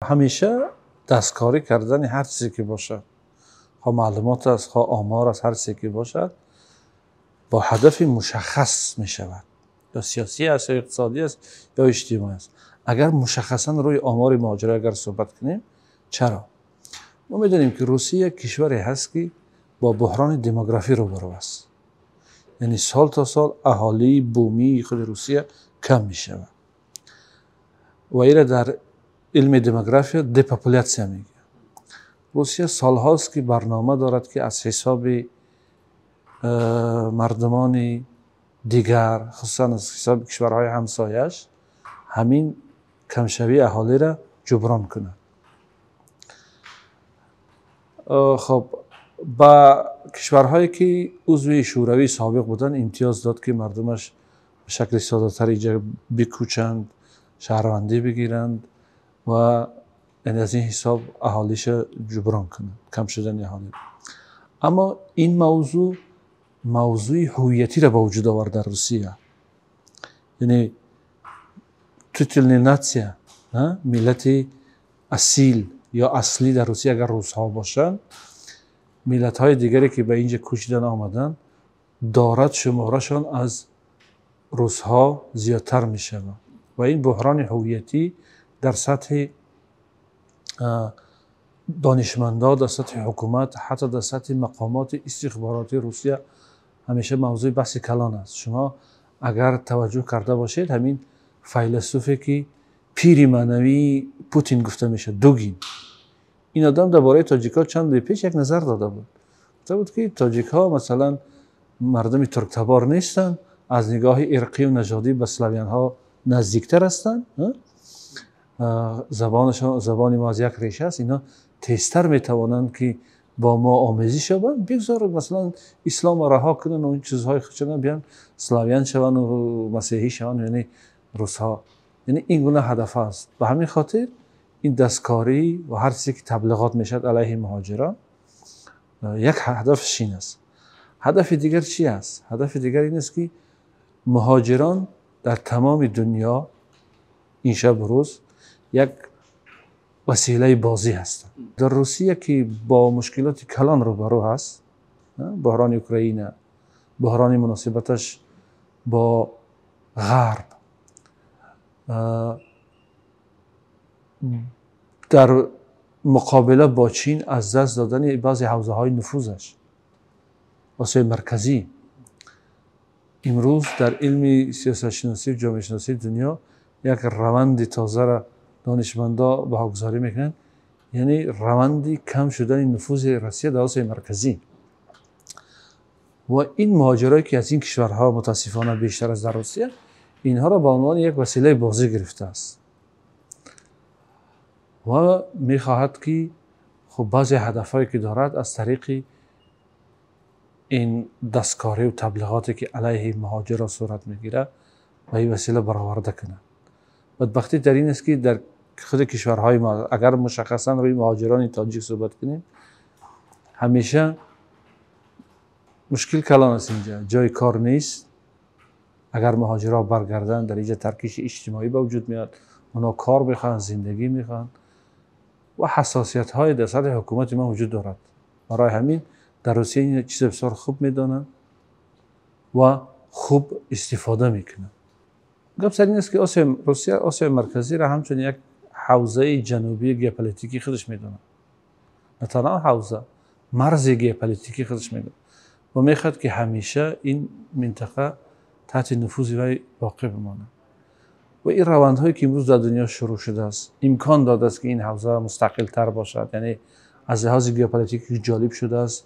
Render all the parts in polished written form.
Ҳамеша дасткорӣ кардани ҳар чизе ки бошад, хоҳ маълумот аст, хоҳ омор аст, ҳар чизе ки бошад, бо ҳадафи мушаххас мешавад. Ё сиёсӣ аст, ё иқтисодӣ аст, ё иҷтимоӣ аст. Агар мушаххасан рӯи омори муҳоҷиро агар суҳбат кунем, чаро? Мо медонем, ки Русия кишваре ҳаст, ки бо буҳрони демографӣ рӯбарӯ аст. Яъне сол то сол аҳолии бумии худи Русия кам мешавад. Ва инро дар илми демография депопулятсия мегӯянд. Русия солҳост, ки барнома дорад, ки аз ҳисоби мардумони дигар, хусусан аз ҳисоби кишварҳои ҳамсояаш, ҳамин камшавии аҳолиро ҷуброн кунад. Хоб, ба кишварҳое ки узви Шӯравии собиқ буданд, имтиёз дод, ки мардумаш ба шакли содатар инҷа бикӯчанд, шаҳрвандӣ бигиранд ва яъне аз ин ҳисоб аҳолиша ҷуброн кунанд, кам шудани аҳолӣ. Аммо ин мавзӯъ мавзӯи ҳувиятиро ба вуҷуд овард дар Русия. Яъне титульная нация, миллати асил ё аслӣ дар Русия агар русҳо бошанд, миллатҳои дигаре ки ба инҷа кӯчидан омаданд, дорад шуморашон аз русҳо зиёдтар мешавад. Ва ин буҳрони ҳувиятӣ дар сатҳи донишмандо, дар сатҳи ҳукумат, ҳатто дар сатҳи мақомоти истихборотии Русия ҳамеша мавзӯи баҳси калон аст. Шумо агар таваҷҷӯҳ карда бошед, ҳамин файласуфе ки пири маънавии Путин гуфта мешавад, Дугин, ин одам дар бораи тоҷикҳо чанд рӯз пеш як назар дода буд. Гуфта буд, ки тоҷикҳо масалан мардуми турктабор нестанд, аз нигоҳи ирқию нажодӣ ба славянҳо наздиктар ҳастанд, забонашон забони мо аз як реша аст, инҳо тезтар метавонанд, ки бо мо омезиш ёбанд. Бигзор масалан исломро раҳо кунанд, он чизҳои худшона биён славян шаванд, масеҳӣ шаванд, яъне русҳо. Яъне ин гуна ҳадаф аст. Ба ҳамин хотир ин дасткорӣ ва ҳар чизе ки таблиғот мешавад алайҳи муҳоҷирон, як ҳадафаш ин аст. Ҳадафи дигар чи аст? Ҳадафи дигар ин аст, ки муҳоҷирон дар тамоми дунё ин шабу рӯз як василаи бозӣ ҳастанд. Дар Русия ки бо мушкилоти калон рӯбарӯ ҳаст, буҳрони Украина, буҳрони муносибаташ бо Ғарб, дар муқобила бо Чин аз даст додани баъзе ҳавзаҳои нуфузаш, Осиёи Марказӣ, имрӯз дар илми сиёсатшиносию ҷомеашиносии дунё як раванди тозаро донишмандо баҳогузорӣ мекунанд, яъне раванди кам шудани нуфузи Россия дар Осиёи Марказӣ. Ва ин муҳоҷирое ки аз ин кишварҳо мутаассифона бештар аст дар Русия, инҳоро ба унвони як василаи бозӣ гирифтааст ва мехоҳад, ки хуб баъзе ҳадафҳое ки дорад, аз тариқи ин дасткорию таблиғоте ки алайҳи муҳоҷирро сурат мегирад, ба ин васила бароварда кунад. Бадбахтӣ дар ин аст, ки дар худи кишварҳои мо, агар мушаххасан рӯи муҳоҷирони тоҷик суҳбат кунем, ҳамеша мушкил калон аст. Инҷа ҷои кор нест. Агар муҳоҷирҳо баргарданд, дар инҷа таркиши иҷтимоӣ ба вуҷуд меояд, онҳо кор мехоҳанд, зиндагӣ мехоҳанд ва ҳассосиятҳое дар сатҳи ҳукумати мо вуҷуд дорад. Барои ҳамин дар Русия ин чиза бисёр хуб медонанд ва хуб истифода мекунанд. Гап сар ин аст, ки Русия Осиёи Марказиро ҳамчун як ҳавзаи ҷанубии геополитикии худаш медонад. На танҳо ҳавза, марзи геополитикии худаш медонад ва мехоҳад, ки ҳамеша ин минтақа таҳти нуфузи вай боқӣ бимонад. Ва ин равандҳое ки имрӯз дар дунё шурӯъ шудааст, имкон додааст, ки ин ҳавза мустақилтар бошад, яъне аз лиҳози геополитикӣ ҷолиб шудааст.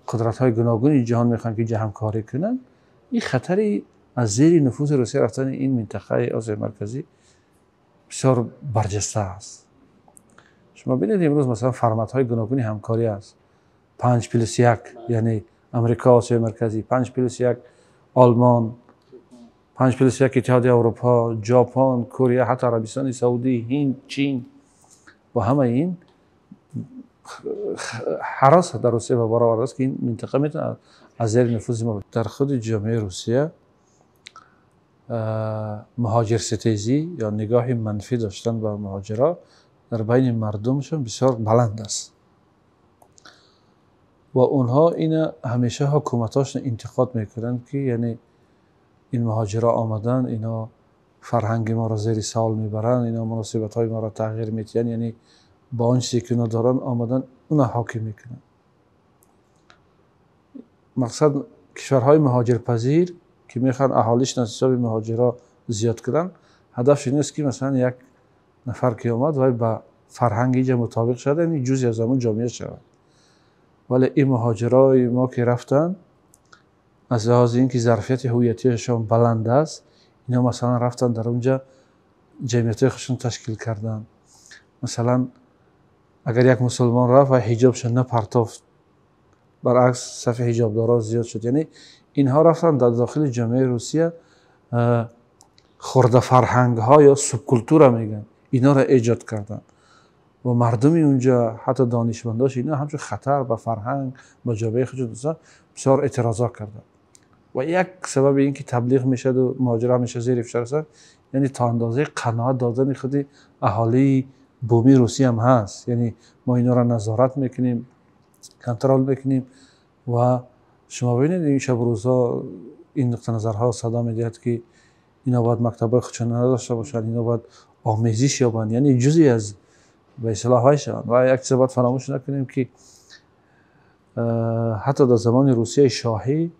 Қудратҳои гуногуни ҷаҳон мехоҳанд, ки инҷа ҳамкорӣ кунанд. Ин хатари аз зери нуфузи Русия рафтани ин минтақаи Осиёи Марказӣ бисёр барҷаста аст. Шумо бинед, имрӯз масалан форматҳои гуногуни ҳамкорӣ аст: 5+1, яъне Амрико, Осиёи Марказӣ, 5+1, Олмон, 5+1, Иттиҳоди Аврупо, Ҷопон, Корея, ҳатто Арабистони Саудӣ, Ҳинд, Чин. Ва ҳамаи ин ҳарос дар Русия ба бор овардааст, ки ин минтақа метавонад аз зери нуфузи мо. Дар худи ҷомеаи Русия муҳоҷирситезӣ ё нигоҳи манфӣ доштан ба муҳоҷирҳо дар байни мардумашон бисёр баланд аст ва онҳо ина ҳамеша ҳукуматҳошон интиқод мекунанд, ки яъне ин муҳоҷиро омадан, ино фарҳанги моро зери савол мебаранд, ино муносибатҳои моро тағйир медиҳанд, яъне бо он чизе ки оно доранд омадан уна ҳоким мекунанд. Мақсад кишварҳои муҳоҷирпазир, ки мехоҳанд аҳолишон аз ҳисоби муҳоҷирҳо зиёд кунанд, ҳадаф ин аст, ки масалан як нафар ки омад, вай ба фарҳанги инҷа мутобиқ шавад, яъне ҷузъи аз ҳамон ҷомеа шавад. Вале ин муҳоҷирои мо ки рафтанд, аз лиҳози ин ки зарфияти ҳувиятиашон баланд аст, ино масалан рафтанд дар онҷа ҷамъиятҳои худшон ташкил карданд. Масалан агар як мусулмон рафт ва ҳиҷобшон напартофт, баръакс сафи ҳиҷобдорон зиёд шуд. Яъне инҳо рафтанд дар дохили ҷомеаи Русия хурдафарҳангҳо ё субкултура мегӯянд, инҳоро эҷод карданд ва мардуми унҷа, ҳатто донишмандош, ино ҳамчун хатар ба фарҳанг, ба ҷомеаи худшон бисёр эътирозҳо карданд. Ва як сабаби ин ки таблиғ мешавад ва муҳоҷират мешавад зери фишор аст, яъне то андозаи қаноат додани худи аҳолии бумии Русия ҳам ҳаст. Яъне мо инҳоро назорат мекунем, контрол мекунем ва шумо бибинед, ин шаб рӯзҳо ин нуқта назарҳо садо медиҳад, ки ино бояд мактабҳои худшон надошта бошанд, ино бояд омезиш ёбанд, яъне ҷузъе аз ба истилоҳ вай шаванд. Ва як чиз бояд фаромӯш накунем, ки ҳатто дар замони Русияи шоҳӣ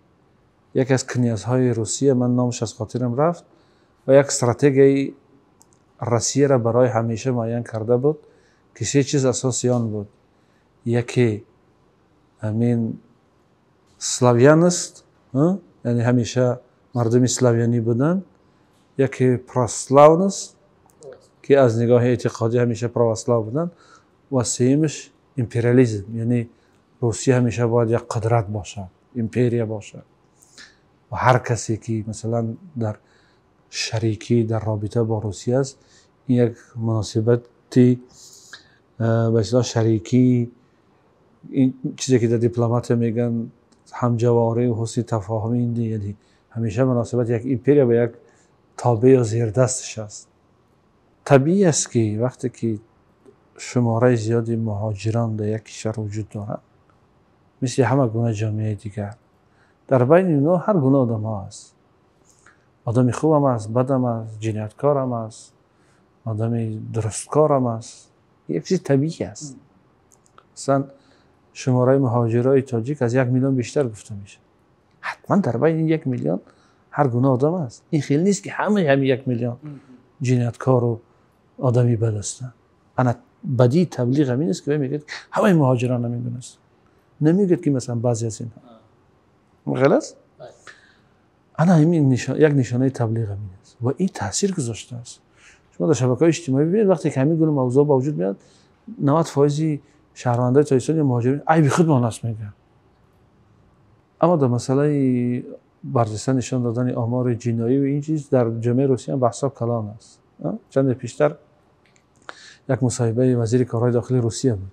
яке аз князҳои Русия, ман номаш аз хотирам рафт, ва як стратегияи Россияро барои ҳамеша муайян карда буд, ки се чиз асоси он буд. Яке ҳамин славян аст, яъне ҳамеша мардуми славянӣ буданд, яке православность, ки аз нигоҳи эътиқодӣ ҳамеша православ буданд, ва сеюмаш империализм, яъне Русия ҳамеша бояд як қудрат бошад, империя бошад ва ҳар касе ки масалан дар шарикӣ, дар робита бо Русия аст, ин як муносибати ба истилоҳ шарикӣ, ин чизе ки дар дипломатия мегӯянд ҳамҷаворӣ ва ҳусни тафоҳум, ин яъне ҳамеша муносибати як империя ба як тобеъ ё зердасташ аст. Табиӣ аст, ки вақте ки шумораи зиёди муҳоҷирон дар як кишвар вуҷуд дорад, мисли ҳама гуна ҷомеаи дигар, дар байни инҳо ҳар гуна одамҳо аст. Одами хубам аст, бадам аст, ҷинояткорам аст, одами дурусткорам аст. Як чизи табиӣ аст. Масалан шумораи муҳоҷирои тоҷик аз 1 миллион бештар гуфта мешавад. Ҳатман дар байни 1 миллион ҳар гуна одам аст. Ин хел нест, ки ҳамаи ҳамин 1 миллион ҷинояткору одами бад ҳастанд. Ана бадии таблиғ ҳамин аст, ки вай мегӯяд, ҳамаи муҳоҷирон ҳамин гуна аст, намегӯяд, ки масалан баъзе аз инҳо хел аст. Ана ҳамин як нишонаи таблиғ ҳамин аст ва ин таъсир гузоштааст. Шумо дар шабакаҳои иҷтимоӣ бибинед, вақте ки ҳамин гуна мавзӯъ ба вуҷуд меояд, 90 фоизи шаҳрвандои Тоҷикистон ё муҳоҷирин айби худмон аст мегӯянд. Аммо дар масъалаи барҷаста нишон додани омори ҷиноӣ ва ин чиз дар ҷомеаи Русия ҳам баҳсҳо калон аст. Чанде пештар як мусоҳибаи вазири корҳои дохилии Русия буд,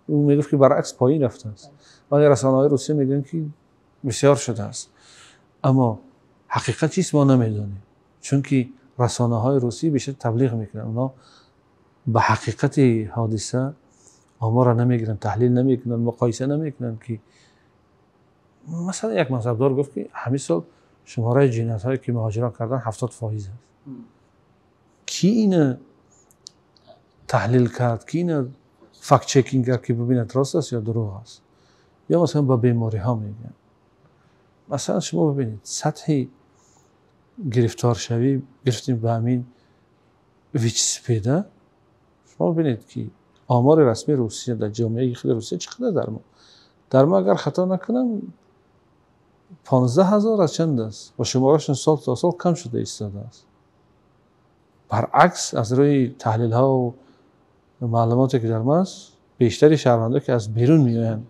ӯ мегуфт, ки баръакс поин рафтааст, вале расонаҳои Русия мегӯянд, ки бисёр шудааст. Аммо ҳақиқат чист, мо намедонем, чунки расонаҳои русӣ бештар таблиғ мекунанд, онҳо ба ҳақиқати ҳодиса оморро намегиранд, таҳлил намекунанд, муқоиса намекунанд, ки масалан як мансабдор гуфт, ки ҳамин сол шумораи ҷиноятҳое ки муҳоҷирон карданд, 70% аст. Ки ина таҳлил кард, ки ина fact-checking кард, ки бибинад рост аст ё дурӯғ аст? Ё масалан ба бемориҳо мегӯянд. Масалан шумо бибинед, сатҳи гирифторшавӣ гирифтем ба ҳамин ВИЧ-СПИДа. Шумо бибинед, ки омори расмии Русия дар ҷомеаи худи Русия чӣ қадар. Дар мо, агар хато накунам, 15 000 аз чанд аст ва шуморашон сол то сол кам шуда истодааст. Баръакс, аз рӯи таҳлилҳо маълумоте ки дар мо аст, бештари шаҳрвандо, ки аз берун меоянд,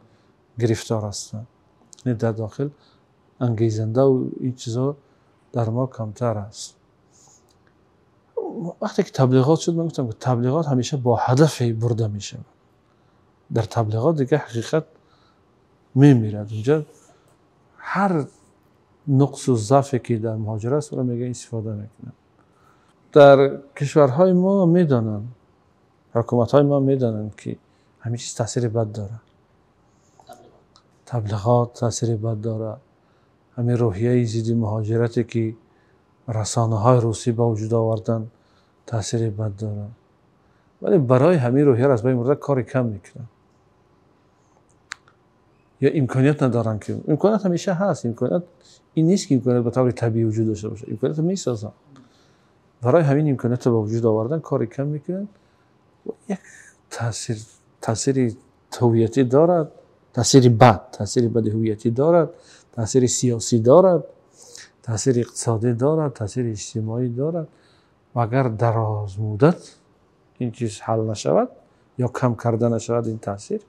гирифтор ҳастанд. Яъне дар дохил ангезандаву ин чизо дар мо камтар аст. Вақте ки таблиғот шуд, ман гуфтам, ки таблиғот ҳамеша бо ҳадафе бурда мешавад. Дар таблиғот дигар ҳақиқат мемирад. Унҷа ҳар нуқсу заъфе ки дар муҳоҷир аст, ӯро мегӯян, истифода мекунанд. Дар кишварҳои мо медонанд. Ҳукуматҳои мо медонанд, ки ҳамин чиз таъсири бад дорад. Таблиғот таъсири бад дорад. Ҳамин рӯҳияи зидди муҳоҷирате, ки расонаҳои русӣ ба вуҷуд оварданд, таъсири бад дорад. Вале барои ҳамин рӯҳияро аз байн бурда кори кам мекунанд ё имконият надоранд, ки имконият ҳамеша ҳаст. Имконият ин нест, ки имконият ба таври табиӣ вуҷуд дошта бошад. Имкониятро месозанд. Барои ҳамин имкониятро ба вуҷуд овардан кори кам мекунанд. Як таъсир, таъсири ҳувиятӣ дорад, таъсири бад, таъсири бади ҳувиятӣ дорад, таъсири сиёсӣ дорад, таъсири иқтисодӣ дорад, таъсири иҷтимоӣ дорад. Ва агар дарозмуддат ин чиз ҳал нашавад ё кам карда нашавад ин таъсир,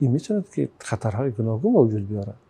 ин метавонад, ки хатарҳои гуногун ба вуҷуд биёрад.